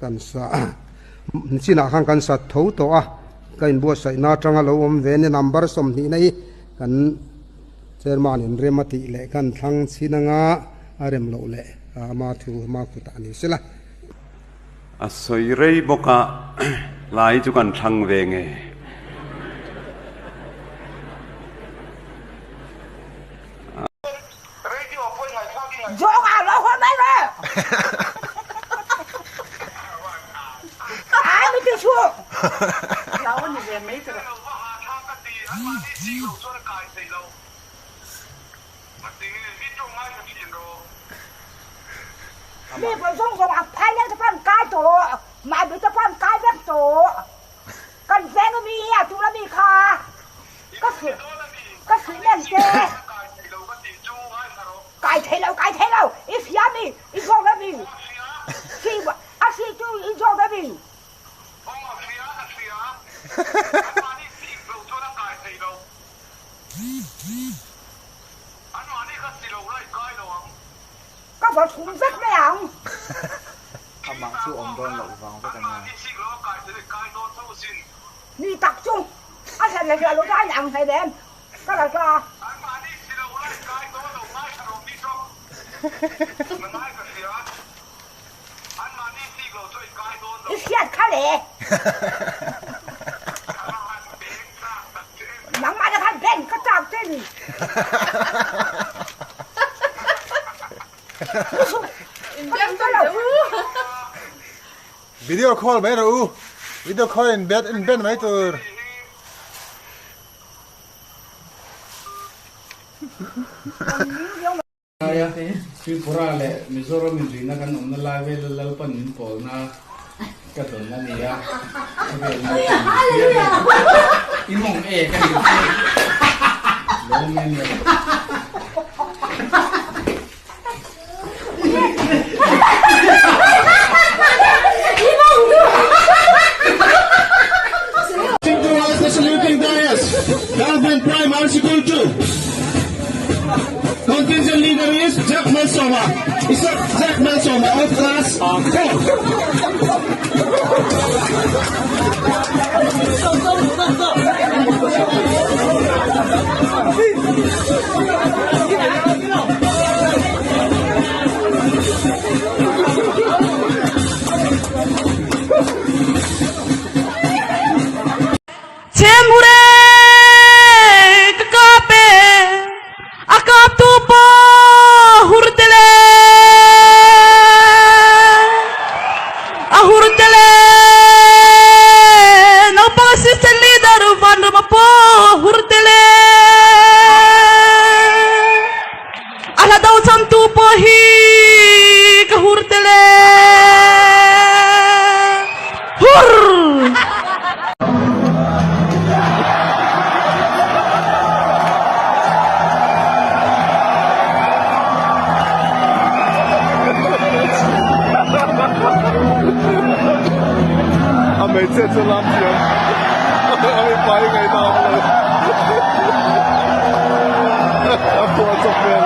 Kan sa chinah khan kan sat tho tawh a, ka inbuatsaihna atanga lo awm ve ni number sawmhnihna hi kan chairman in rem a tih leh kan thlang chhin anga a rem loh leh ama thu ama khutah ni sela. A sawi rei bawk a, lai chu kan thlang ve nge. Kai thei lo, kai thei lo, i hria mi, i zawk a mi. Si, a si chu i zawk a mi. Ka va thum vek mai ang. Amah chu awm dawn loh vang vek a nia. Ni tak chu a hran leh hriat loh chu a inang hlei em ka la hla. I hriat kha le. Nangmah te khan bank ka chak che ni. Video call mai rawh u. Video call in bet in ben mai tur. Aia Tripura leh Mizoram inrihna kan awmna lai vela Lalpan min pawlna ka dawn a ni a, khawvel naupang hria vel i mawng e ka ni che lawm em em. Government Primary School 2. Contingent leader is Jack Malsoma. Isa Jack Malsoma of class 4. Chemhure ka kap e, a kaptu pa hurtele, a hurtele, naupang assistant leader Vanrama pawh hurtele, a hla do chhamtu pawh hi ka hurtele, hur. A hmeichhia chu lam thiam a mipa hi ngaihna a awm lo a phuah chawp hmel.